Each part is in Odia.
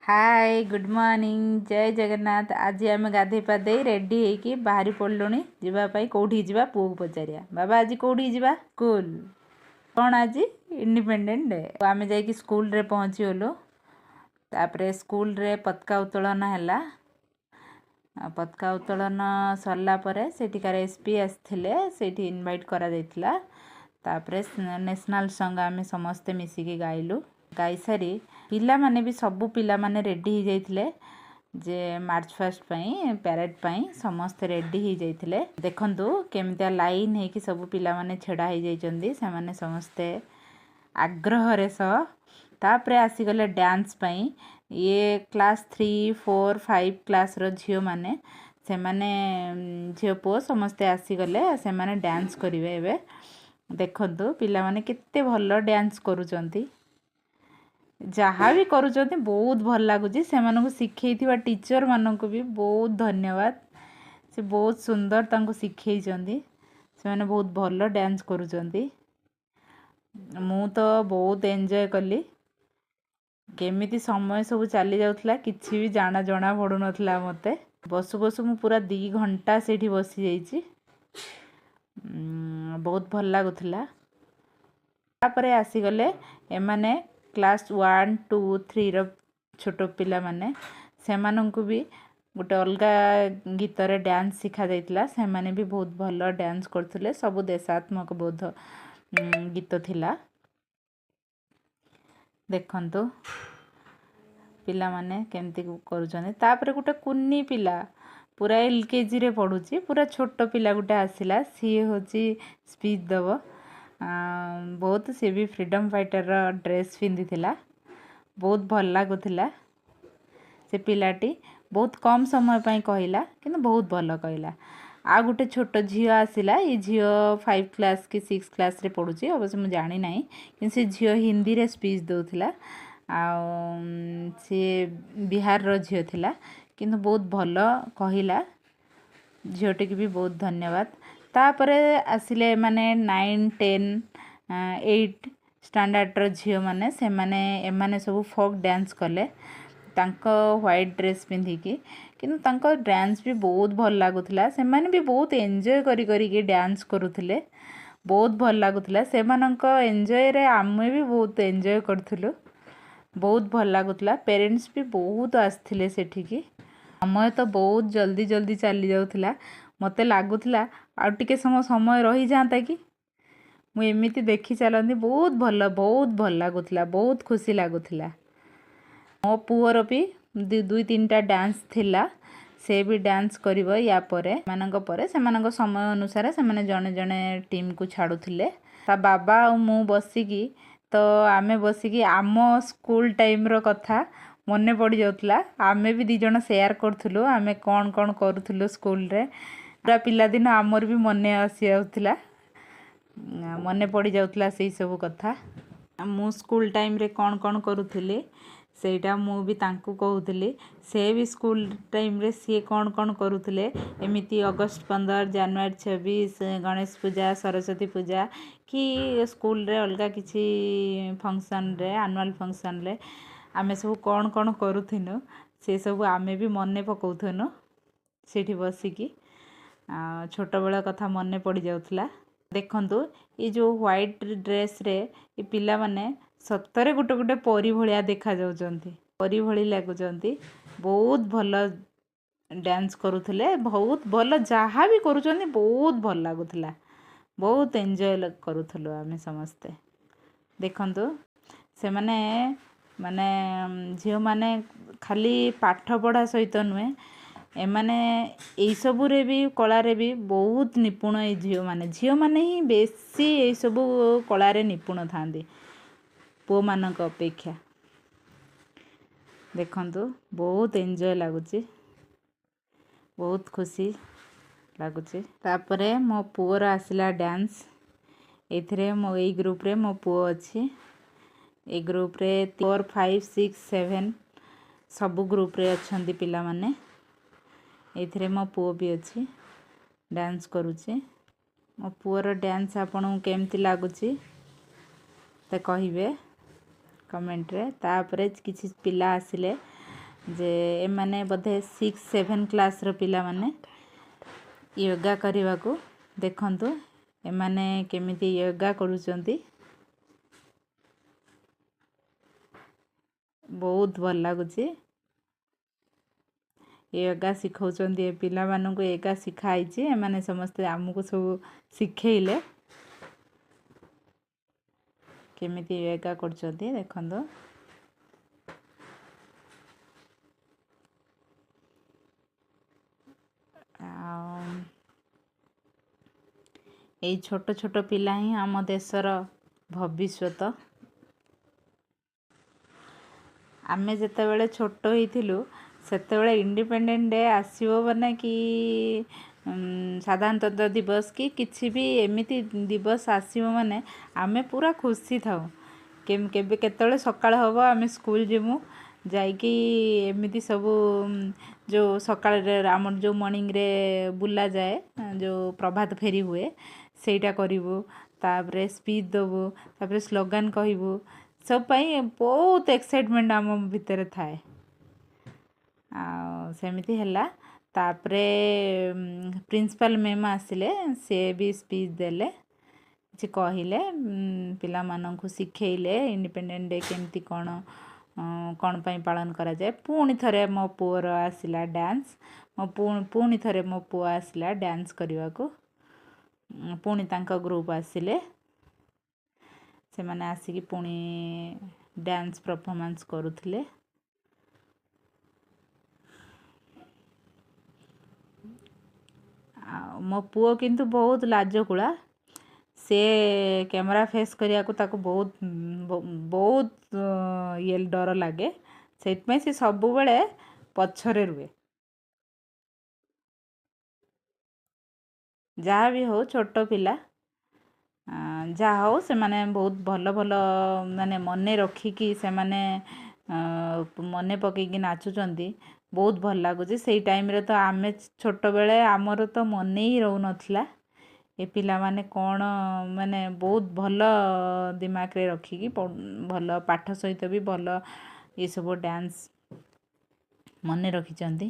ହାଏ, ଗୁଡ଼୍ ମର୍ଣ୍ଣିଂ, ଜୟ ଜଗନ୍ନାଥ। ଆଜି ଆମେ ଗାଧେଇ ପାଧେଇ ରେଡ଼ି ହେଇକି ବାହାରି ପଡ଼ିଲୁଣି ଯିବା ପାଇଁ। କେଉଁଠିକି ଯିବା ପୁଅକୁ ପଚାରିବା। ବାବା, ଆଜି କେଉଁଠିକି ଯିବା? ସ୍କୁଲ। କ'ଣ ଆଜି? Independent day. ଆମେ ଯାଇକି ସ୍କୁଲରେ ପହଞ୍ଚିଗଲୁ। ତାପରେ ସ୍କୁଲରେ ପତାକା ଉତ୍ତୋଳନ ହେଲା। ପତାକା ଉତ୍ତୋଳନ ସରିଲା ପରେ ସେଠିକାର ଏସ୍ ପି ଆସିଥିଲେ, ସେଇଠି ଇନଭାଇଟ୍ କରାଯାଇଥିଲା। ତାପରେ ନ୍ୟାସନାଲ୍ ସଙ୍ଗ୍ ଆମେ ସମସ୍ତେ ମିଶିକି ଗାଇଲୁ। ଗାଇସାରି ପିଲାମାନେ ବି, ସବୁ ପିଲାମାନେ ରେଡ଼ି ହେଇଯାଇଥିଲେ ଯେ ମାର୍ଚ୍ଚ ଫାଷ୍ଟ ପାଇଁ, ପ୍ୟାରେଡ଼ ପାଇଁ ସମସ୍ତେ ରେଡ଼ି ହେଇଯାଇଥିଲେ। ଦେଖନ୍ତୁ, କେମିତିଆ ଲାଇନ୍ ହେଇକି ସବୁ ପିଲାମାନେ ଛିଡ଼ା ହେଇଯାଇଛନ୍ତି ସେମାନେ ସମସ୍ତେ ଆଗ୍ରହରେ ସହ। ତାପରେ ଆସିଗଲେ ଡ୍ୟାନ୍ସ ପାଇଁ। ଇଏ କ୍ଲାସ୍ 3, 4, 5 କ୍ଲାସ୍ର ଝିଅମାନେ, ସେମାନେ ଝିଅ ପୁଅ ସମସ୍ତେ ଆସିଗଲେ। ସେମାନେ ଡ୍ୟାନ୍ସ କରିବେ ଏବେ। ଦେଖନ୍ତୁ, ପିଲାମାନେ କେତେ ଭଲ ଡ୍ୟାନ୍ସ କରୁଛନ୍ତି। ଯାହା ବି କରୁଛନ୍ତି, ବହୁତ ଭଲ ଲାଗୁଛି। ସେମାନଙ୍କୁ ଶିଖେଇଥିବା ଟିଚର୍ମାନଙ୍କୁ ବି ବହୁତ ଧନ୍ୟବାଦ। ସେ ବହୁତ ସୁନ୍ଦର ତାଙ୍କୁ ଶିଖେଇଛନ୍ତି। ସେମାନେ ବହୁତ ଭଲ ଡ୍ୟାନ୍ସ କରୁଛନ୍ତି। ମୁଁ ତ ବହୁତ ଏନ୍ଜୟ କଲି। କେମିତି ସମୟ ସବୁ ଚାଲି ଯାଉଥିଲା, କିଛି ବି ଜଣା ପଡ଼ୁନଥିଲା ମୋତେ। ବସୁ ବସୁ ମୁଁ ପୁରା 2 ଘଣ୍ଟା ସେଇଠି ବସିଯାଇଛି। ବହୁତ ଭଲ ଲାଗୁଥିଲା। ତାପରେ ଆସିଗଲେ ଏମାନେ କ୍ଲାସ୍ 1, 2, 3ର ଛୋଟ ପିଲାମାନେ। ସେମାନଙ୍କୁ ବି ଗୋଟେ ଅଲଗା ଗୀତରେ ଡ୍ୟାନ୍ସ ଶିଖାଯାଇଥିଲା। ସେମାନେ ବି ବହୁତ ଭଲ ଡ୍ୟାନ୍ସ କରୁଥିଲେ। ସବୁ ଦେଶାତ୍ମକ ବୋଧ ଗୀତ ଥିଲା। ଦେଖନ୍ତୁ, ପିଲାମାନେ କେମିତି କରୁଛନ୍ତି। ତାପରେ ଗୋଟେ କୁନି ପିଲା, ପୁରା ଏଲ୍ କେ ଜିରେ ପଢ଼ୁଛି, ପୁରା ଛୋଟ ପିଲା ଗୋଟେ ଆସିଲା। ସିଏ ହେଉଛି ସ୍ପିଚ୍ ଦେବ। ବହୁତ ସିଏ ବି ଫ୍ରିଡ଼ମ୍ ଫାଇଟର୍ର ଡ୍ରେସ୍ ପିନ୍ଧିଥିଲା। ବହୁତ ଭଲ ଲାଗୁଥିଲା। ସେ ପିଲାଟି ବହୁତ କମ୍ ସମୟ ପାଇଁ କହିଲା, କିନ୍ତୁ ବହୁତ ଭଲ କହିଲା। ଆଉ ଗୋଟେ ଛୋଟ ଝିଅ ଆସିଲା। ଏ ଝିଅ 5 କ୍ଲାସ୍ କି 6 କ୍ଲାସ୍ରେ ପଢ଼ୁଛି, ଅବଶ୍ୟ ମୁଁ ଜାଣିନାହିଁ, କିନ୍ତୁ ସେ ଝିଅ ହିନ୍ଦୀରେ ସ୍ପିଚ୍ ଦେଉଥିଲା। ଆଉ ସିଏ ବିହାରର ଝିଅ ଥିଲା, କିନ୍ତୁ ବହୁତ ଭଲ କହିଲା। ଝିଅଟିକି ବି ବହୁତ ଧନ୍ୟବାଦ। ତାପରେ ଆସିଲେ ଏମାନେ 9, 10, 8 ଷ୍ଟାଣ୍ଡାର୍ଡ଼ର ଝିଅମାନେ। ସେମାନେ ଏମାନେ ସବୁ ଫୋକ୍ ଡ୍ୟାନ୍ସ କଲେ ତାଙ୍କ ହ୍ୱାଇଟ୍ ଡ୍ରେସ୍ ପିନ୍ଧିକି। କିନ୍ତୁ ତାଙ୍କ ଡ୍ୟାନ୍ସ ବି ବହୁତ ଭଲ ଲାଗୁଥିଲା। ସେମାନେ ବି ବହୁତ ଏନ୍ଜୟ କରି କରିକି ଡ୍ୟାନ୍ସ କରୁଥିଲେ। ବହୁତ ଭଲ ଲାଗୁଥିଲା। ସେମାନଙ୍କ ଏନ୍ଜୟରେ ଆମେ ବି ବହୁତ ଏନ୍ଜୟ କରୁଥିଲୁ। ବହୁତ ଭଲ ଲାଗୁଥିଲା। ପେରେଣ୍ଟସ୍ ବି ବହୁତ ଆସିଥିଲେ ସେଠିକି। ସମୟ ତ ବହୁତ ଜଲ୍ଦି ଜଲ୍ଦି ଚାଲି ଯାଉଥିଲା। ମୋତେ ଲାଗୁଥିଲା ଆଉ ଟିକେ ସମୟ ରହିଯାଆନ୍ତା କି। ମୁଁ ଏମିତି ଦେଖି ଚାଲନ୍ତି। ବହୁତ ଭଲ, ବହୁତ ଭଲ ଲାଗୁଥିଲା। ବହୁତ ଖୁସି ଲାଗୁଥିଲା। ମୋ ପୁଅର ବି ଦୁଇ ତିନିଟା ଡ୍ୟାନ୍ସ ଥିଲା। ସେ ବି ଡ୍ୟାନ୍ସ କରିବ ୟା ପରେ, ସେମାନଙ୍କ ପରେ। ସେମାନଙ୍କ ସମୟ ଅନୁସାରେ ସେମାନେ ଜଣେ ଜଣେ ଟିମ୍କୁ ଛାଡ଼ୁଥିଲେ। ତା ବାବା ଆଉ ମୁଁ ବସିକି ତ ଆମେ ବସିକି ଆମ ସ୍କୁଲ ଟାଇମ୍ର କଥା ମନେ ପଡ଼ିଯାଉଥିଲା। ଆମେ ବି ଦୁଇ ଜଣ ସେୟାର କରୁଥିଲୁ, ଆମେ କ'ଣ କ'ଣ କରୁଥିଲୁ ସ୍କୁଲରେ। ପୁରା ପିଲାଦିନ ଆମର ବି ମନେ ଆସିଯାଉଥିଲା, ମନେ ପଡ଼ିଯାଉଥିଲା ସେଇ ସବୁ କଥା। ମୁଁ ସ୍କୁଲ ଟାଇମ୍ରେ କ'ଣ କ'ଣ କରୁଥିଲି, ସେଇଟା ମୁଁ ବି ତାଙ୍କୁ କହୁଥିଲି। ସେ ବି ସ୍କୁଲ ଟାଇମ୍ରେ ସିଏ କ'ଣ କ'ଣ କରୁଥିଲେ, ଏମିତି ଅଗଷ୍ଟ 15, ଜାନୁଆରୀ 26, ଗଣେଶ ପୂଜା, ସରସ୍ୱତୀ ପୂଜା କି ସ୍କୁଲରେ ଅଲଗା କିଛି ଫଙ୍କସନ୍ରେ, ଆନୁଆଲ୍ ଫଙ୍କସନ୍ରେ ଆମେ ସବୁ କ'ଣ କ'ଣ କରୁଥିନୁ, ସେସବୁ ଆମେ ବି ମନେ ପକାଉଥିନୁ ସେଇଠି ବସିକି। ଛୋଟବେଳ କଥା ମନେ ପଡ଼ିଯାଉଥିଲା। ଦେଖନ୍ତୁ, ଏ ଯେଉଁ ହ୍ୱାଇଟ୍ ଡ୍ରେସ୍ରେ ଏ ପିଲାମାନେ ସତରେ ଗୋଟେ ଗୋଟେ ପରି ଭଳିଆ ଦେଖାଯାଉଛନ୍ତି, ପରି ଭଳି ଲାଗୁଛନ୍ତି। ବହୁତ ଭଲ ଡ୍ୟାନ୍ସ କରୁଥିଲେ। ବହୁତ ଭଲ, ଯାହା ବି କରୁଛନ୍ତି ବହୁତ ଭଲ ଲାଗୁଥିଲା। ବହୁତ ଏନ୍ଜୟ କରୁଥିଲୁ ଆମେ ସମସ୍ତେ। ଦେଖନ୍ତୁ, ସେମାନେ ମାନେ ଝିଅମାନେ ଖାଲି ପାଠ ପଢ଼ା ସହିତ ନୁହେଁ, ଏମାନେ ଏଇସବୁରେ ବି, କଳାରେ ବି ବହୁତ ନିପୁଣ। ଏଇ ଝିଅମାନେ, ଝିଅମାନେ ହିଁ ବେଶୀ ଏଇସବୁ କଳାରେ ନିପୁଣ ଥାଆନ୍ତି ପୁଅମାନଙ୍କ ଅପେକ୍ଷା। ଦେଖନ୍ତୁ, ବହୁତ ଏନ୍ଜୟ ଲାଗୁଛି, ବହୁତ ଖୁସି ଲାଗୁଛି। ତାପରେ ମୋ ପୁଅର ଆସିଲା ଡ୍ୟାନ୍ସ। ଏଇଥିରେ ମୋ ଏଇ ଗ୍ରୁପରେ ମୋ ପୁଅ ଅଛି। ଏଇ ଗ୍ରୁପରେ 4, 5, 6, 7 ସବୁ ଗ୍ରୁପରେ ଅଛନ୍ତି ପିଲାମାନେ। ଏଇଥିରେ ମୋ ପୁଅ ବି ଅଛି, ଡ୍ୟାନ୍ସ କରୁଛି। ମୋ ପୁଅର ଡ୍ୟାନ୍ସ ଆପଣଙ୍କୁ କେମିତି ଲାଗୁଛି ତ କହିବେ କମେଣ୍ଟରେ। ତାପରେ କିଛି ପିଲା ଆସିଲେ। ଯେ ଏମାନେ ବୋଧେ 6 7 କ୍ଲାସ୍ର ପିଲାମାନେ ୟୋଗା କରିବାକୁ। ଦେଖନ୍ତୁ ଏମାନେ କେମିତି ୟୋଗା କରୁଛନ୍ତି, ବହୁତ ଭଲ ଲାଗୁଛି। ୟୋଗା ଶିଖାଉଛନ୍ତି ଏ ପିଲାମାନଙ୍କୁ, ୟୋଗା ଶିଖା ହେଇଛି। ଏମାନେ ସମସ୍ତେ ଆମକୁ ସବୁ ଶିଖେଇଲେ କେମିତି ୟୋଗା କରୁଛନ୍ତି। ଦେଖନ୍ତୁ ଆଉ ଏଇ ଛୋଟ ଛୋଟ ପିଲା ହିଁ ଆମ ଦେଶର ଭବିଷ୍ୟତ। ଆମେ ଯେତେବେଳେ ଛୋଟ ହେଇଥିଲୁ ସେତେବେଳେ ଇଣ୍ଡିପେଣ୍ଡେଣ୍ଟ ଡେ ଆସିବ ମାନେ କି ସାଧାରଣତନ୍ତ୍ର ଦିବସ କି କିଛି ବି ଏମିତି ଦିବସ ଆସିବ ମାନେ ଆମେ ପୁରା ଖୁସି ଥାଉ। କେବେ କେତେବେଳେ ସକାଳ ହେବ ଆମେ ସ୍କୁଲ ଯିମୁ, ଯାଇକି ଏମିତି ସବୁ ଯେଉଁ ସକାଳରେ ଆମର ଯେଉଁ ମର୍ଣ୍ଣିଂରେ ବୁଲାଯାଏ, ଯେଉଁ ପ୍ରଭାତ ଫେରି ହୁଏ, ସେଇଟା କରିବୁ। ତାପରେ ସ୍ପିଚ୍ ଦେବୁ, ତାପରେ ସ୍ଲୋଗାନ କହିବୁ। ସବୁ ପାଇଁ ବହୁତ ଏକ୍ସାଇଟମେଣ୍ଟ ଆମ ଭିତରେ ଥାଏ। ଆଉ ସେମିତି ହେଲା। ତାପରେ ପ୍ରିନ୍ସିପାଲ୍ ମ୍ୟାମ୍ ଆସିଲେ, ସିଏ ବି ସ୍ପିଚ୍ ଦେଲେ, କିଛି କହିଲେ, ପିଲାମାନଙ୍କୁ ଶିଖେଇଲେ ଇଣ୍ଡିପେଣ୍ଡେଣ୍ଟ ଡେ କେମିତି କ'ଣ କ'ଣ ପାଇଁ ପାଳନ କରାଯାଏ। ପୁଣି ଥରେ ମୋ ପୁଅର ଆସିଲା ଡ୍ୟାନ୍ସ। ମୋ ପୁଣି ଥରେ ମୋ ପୁଅ ଆସିଲା ଡ୍ୟାନ୍ସ କରିବାକୁ। ପୁଣି ତାଙ୍କ ଗ୍ରୁପ୍ ଆସିଲେ, ସେମାନେ ଆସିକି ପୁଣି ଡ୍ୟାନ୍ସ ପରଫର୍ମାନ୍ସ କରୁଥିଲେ। ଆଉ ମୋ ପୁଅ କିନ୍ତୁ ବହୁତ ଲାଜକୁଳା, ସେ କ୍ୟାମେରା ଫେସ୍ କରିବାକୁ ତାକୁ ବହୁତ ବହୁତ ଇଏ ଡର ଲାଗେ, ସେଇଥିପାଇଁ ସେ ସବୁବେଳେ ପଛରେ ରୁହେ। ଯାହା ବି ହଉ ଛୋଟ ପିଲା, ଯାହା ହଉ ସେମାନେ ବହୁତ ଭଲ ଭଲ ମାନେ ମନେ ରଖିକି ସେମାନେ ମନେ ପକେଇକି ନାଚୁଛନ୍ତି, ବହୁତ ଭଲ ଲାଗୁଛି। ସେଇ ଟାଇମ୍ରେ ତ ଆମେ ଛୋଟବେଳେ ଆମର ତ ମନେ ହିଁ ରହୁନଥିଲା। ଏ ପିଲାମାନେ କ'ଣ ମାନେ ବହୁତ ଭଲ ଦିମାଗରେ ରଖିକି ଭଲ ପାଠ ସହିତ ବି ଭଲ ଏସବୁ ଡ୍ୟାନ୍ସ ମନେ ରଖିଛନ୍ତି,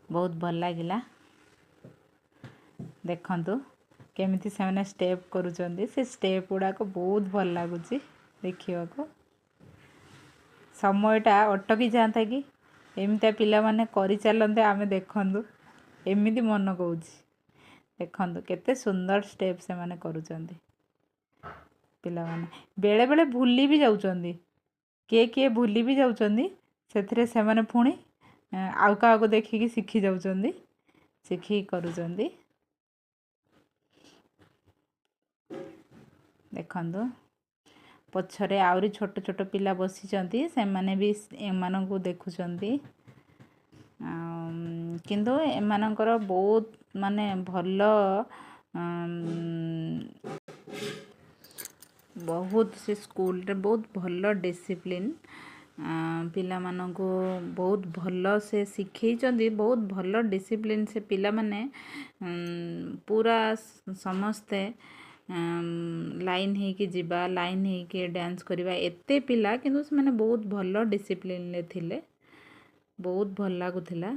ବହୁତ ଭଲ ଲାଗିଲା। ଦେଖନ୍ତୁ କେମିତି ସେମାନେ ଷ୍ଟେପ୍ କରୁଛନ୍ତି, ସେ ଷ୍ଟେପ୍ ଗୁଡ଼ାକ ବହୁତ ଭଲ ଲାଗୁଛି ଦେଖିବାକୁ। ସମୟଟା ଅଟକି ଯାଆନ୍ତା କି ଏମିତିଆ ପିଲାମାନେ କରିଚାଲନ୍ତେ, ଆମେ ଦେଖନ୍ତୁ ଏମିତି ମନ କହୁଛି। ଦେଖନ୍ତୁ କେତେ ସୁନ୍ଦର ଷ୍ଟେପ୍ ସେମାନେ କରୁଛନ୍ତି। ପିଲାମାନେ ବେଳେବେଳେ ଭୁଲି ବି ଯାଉଛନ୍ତି, କିଏ କିଏ ଭୁଲି ବି ଯାଉଛନ୍ତି, ସେଥିରେ ସେମାନେ ପୁଣି ଆଉ କାହାକୁ ଦେଖିକି ଶିଖି ଯାଉଛନ୍ତି, ଶିଖିକି କରୁଛନ୍ତି। ଦେଖନ୍ତୁ ପଛରେ ଆହୁରି ଛୋଟ ଛୋଟ ପିଲା ବସିଛନ୍ତି, ସେମାନେ ବି ଏମାନଙ୍କୁ ଦେଖୁଛନ୍ତି। କିନ୍ତୁ ଏମାନଙ୍କର ବହୁତ ମାନେ ଭଲ, ବହୁତ ସେ ସ୍କୁଲରେ ବହୁତ ଭଲ ଡିସିପ୍ଲିନ୍, ପିଲାମାନଙ୍କୁ ବହୁତ ଭଲ ସେ ଶିଖେଇଛନ୍ତି, ବହୁତ ଭଲ ଡିସିପ୍ଲିନ୍। ସେ ପିଲାମାନେ ପୁରା ସମସ୍ତେ ଲାଇନ୍ ହେଇକି ଯିବା, ଲାଇନ୍ ହେଇକି ଡ୍ୟାନ୍ସ କରିବା, ଏତେ ପିଲା କିନ୍ତୁ ସେମାନେ ବହୁତ ଭଲ ଡିସିପ୍ଲିନ୍ରେ ଥିଲେ, ବହୁତ ଭଲ ଲାଗୁଥିଲା।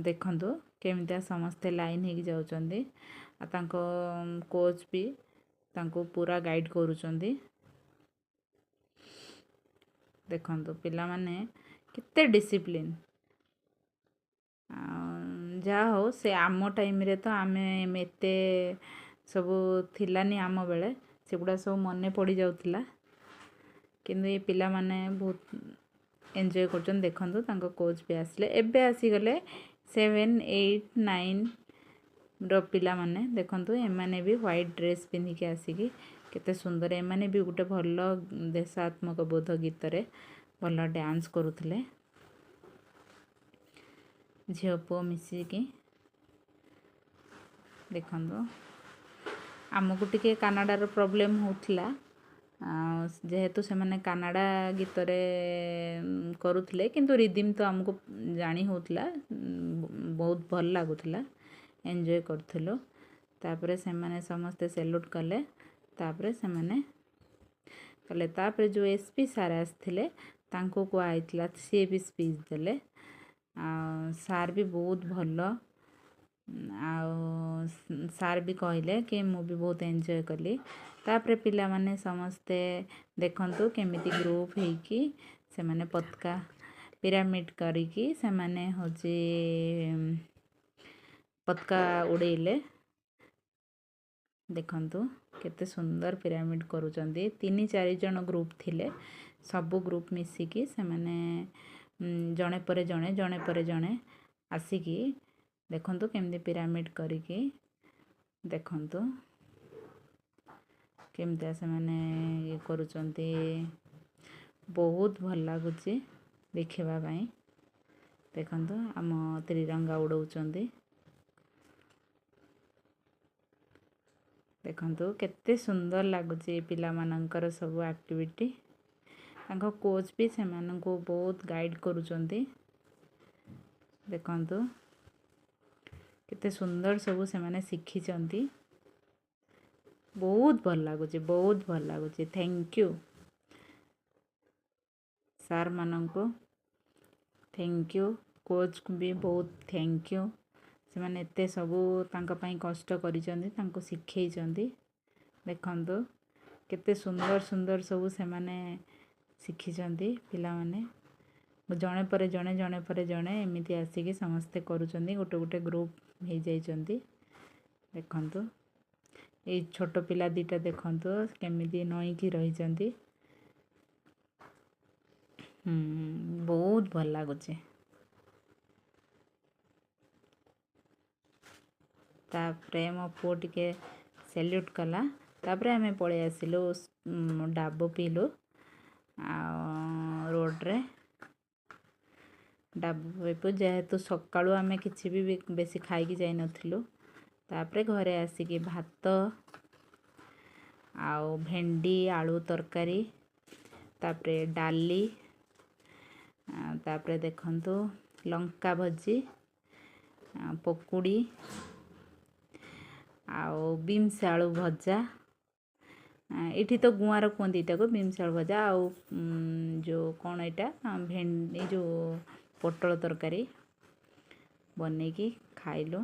ଦେଖନ୍ତୁ କେମିତିଆ ସମସ୍ତେ ଲାଇନ୍ ହେଇକି ଯାଉଛନ୍ତି, ଆଉ ତାଙ୍କ କୋଚ୍ ବି ତାଙ୍କୁ ପୁରା ଗାଇଡ଼ କରୁଛନ୍ତି। ଦେଖନ୍ତୁ ପିଲାମାନେ କେତେ ଡିସିପ୍ଲିନ୍। ଯାହା ହଉ ସେ ଆମ ଟାଇମ୍ରେ ତ ଆମେ ଏତେ ସବୁ ଥିଲାନି, ଆମ ବେଳେ ସେଗୁଡ଼ା ସବୁ ମନେ ପଡ଼ିଯାଉଥିଲା, କିନ୍ତୁ ଏ ପିଲାମାନେ ବହୁତ ଏନ୍ଜୟ କରୁଛନ୍ତି। ଦେଖନ୍ତୁ ତାଙ୍କ କୋଚ୍ ବି ଆସିଲେ, ଏବେ ଆସିଗଲେ 7 8 9ର ପିଲାମାନେ। ଦେଖନ୍ତୁ ଏମାନେ ବି ହ୍ୱାଇଟ୍ ଡ୍ରେସ୍ ପିନ୍ଧିକି ଆସିକି କେତେ ସୁନ୍ଦର, ଏମାନେ ବି ଗୋଟେ ଭଲ ଦେଶାତ୍ମକ ବୋଧ ଗୀତରେ ଭଲ ଡ୍ୟାନ୍ସ କରୁଥିଲେ, ଝିଅ ପୁଅ ମିଶିକି। ଦେଖନ୍ତୁ ଆମକୁ ଟିକେ କାନାଡ଼ାର ପ୍ରୋବ୍ଲେମ୍ ହେଉଥିଲା, ଯେହେତୁ ସେମାନେ କାନାଡ଼ା ଗୀତରେ କରୁଥିଲେ, କିନ୍ତୁ ରିଦିମ୍ ତ ଆମକୁ ଜାଣି ହେଉଥିଲା, ବହୁତ ଭଲ ଲାଗୁଥିଲା, ଏନ୍ଜୟ କରୁଥିଲୁ। ତାପରେ ସେମାନେ ସମସ୍ତେ ସେଲ୍ୟୁଟ୍ କଲେ, ତାପରେ ସେମାନେ କଲେ। ତାପରେ ଯେଉଁ ଏସ୍ ପି ସାର୍ ଆସିଥିଲେ, ତାଙ୍କୁ କୁହାହେଇଥିଲା, ସିଏ ବି ସ୍ପିଚ୍ ଦେଲେ। ଆଉ ସାର୍ ବି ବହୁତ ଭଲ, ଆଉ ସାର୍ ବି କହିଲେ କି ମୁଁ ବି ବହୁତ ଏନ୍ଜୟ କଲି। ତାପରେ ପିଲାମାନେ ସମସ୍ତେ ଦେଖନ୍ତୁ କେମିତି ଗ୍ରୁପ୍ ହେଇକି ସେମାନେ ପତାକା ପିରାମିଡ଼ କରିକି ସେମାନେ ହେଉଛି ପତାକା ଉଡ଼େଇଲେ। ଦେଖନ୍ତୁ କେତେ ସୁନ୍ଦର ପିରାମିଡ଼ କରୁଛନ୍ତି। 3-4 ଜଣ ଗ୍ରୁପ୍ ଥିଲେ, ସବୁ ଗ୍ରୁପ୍ ମିଶିକି ସେମାନେ ଜଣେ ପରେ ଜଣେ, ଜଣେ ପରେ ଜଣେ ଆସିକି ଦେଖନ୍ତୁ କେମିତି ପିରାମିଡ଼ କରିକି, ଦେଖନ୍ତୁ କେମିତିଆ ସେମାନେ ଇଏ କରୁଛନ୍ତି। ବହୁତ ଭଲ ଲାଗୁଛି ଦେଖିବା ପାଇଁ। ଦେଖନ୍ତୁ ଆମ ତ୍ରିରଙ୍ଗା ଉଡ଼ଉଛନ୍ତି। ଦେଖନ୍ତୁ କେତେ ସୁନ୍ଦର ଲାଗୁଛି ଏ ପିଲାମାନଙ୍କର ସବୁ ଆକ୍ଟିଭିଟି। ତାଙ୍କ କୋଚ୍ ବି ସେମାନଙ୍କୁ ବହୁତ ଗାଇଡ଼ କରୁଛନ୍ତି। ଦେଖନ୍ତୁ କେତେ ସୁନ୍ଦର ସବୁ ସେମାନେ ଶିଖିଛନ୍ତି। ବହୁତ ଭଲ ଲାଗୁଛି, ବହୁତ ଭଲ ଲାଗୁଛି। Thank you ସାର୍ମାନଙ୍କୁ, thank you କୋଚ୍କୁ ବି ବହୁତ thank you. ସେମାନେ ଏତେ ସବୁ ତାଙ୍କ ପାଇଁ କଷ୍ଟ କରିଛନ୍ତି, ତାଙ୍କୁ ଶିଖେଇଛନ୍ତି। ଦେଖନ୍ତୁ କେତେ ସୁନ୍ଦର ସୁନ୍ଦର ସବୁ ସେମାନେ ଶିଖିଛନ୍ତି ପିଲାମାନେ। ଜଣେ ପରେ ଜଣେ, ଜଣେ ପରେ ଜଣେ ଏମିତି ଆସିକି ସମସ୍ତେ କରୁଛନ୍ତି, ଗୋଟେ ଗୋଟେ ଗ୍ରୁପ୍ ହେଇଯାଇଛନ୍ତି। ଦେଖନ୍ତୁ ଏଇ ଛୋଟ ପିଲା ଦୁଇଟା ଦେଖନ୍ତୁ କେମିତି ନଇଁକି ରହିଛନ୍ତି। ବହୁତ ଭଲ ଲାଗୁଛି। ତାପରେ ମୋ ପୁଅ ଟିକେ ସେଲ୍ୟୁଟ୍ କଲା। ତାପରେ ଆମେ ପଳେଇ ଆସିଲୁ, ଡାବ ପିଇଲୁ ଆଉ ରୋଡ଼ରେ ଡାବ ପିଇଲୁ। ଯେହେତୁ ସକାଳୁ ଆମେ କିଛି ବି ବେଶୀ ଖାଇକି ଯାଇନଥିଲୁ। ତାପରେ ଘରେ ଆସିକି ଭାତ ଆଉ ଭେଣ୍ଡି ଆଳୁ ତରକାରୀ, ତାପରେ ଡାଲି, ତାପରେ ଦେଖନ୍ତୁ ଲଙ୍କା ଭଜି, ପକୁଡ଼ି ଆଉ ବିମ୍ସ ଆଳୁ ଭଜା। ଏଇଠି ତ ଗୁଆଁର କୁହନ୍ତି ଏଇଟାକୁ, ବିମ୍ସ ଆଳୁ ଭଜା। ଆଉ ଯେଉଁ କ'ଣ ଏଇଟା ଭେଣ୍ଡି, ଯେଉଁ ପୋଟଳ ତରକାରୀ ବନେଇକି ଖାଇଲୁ।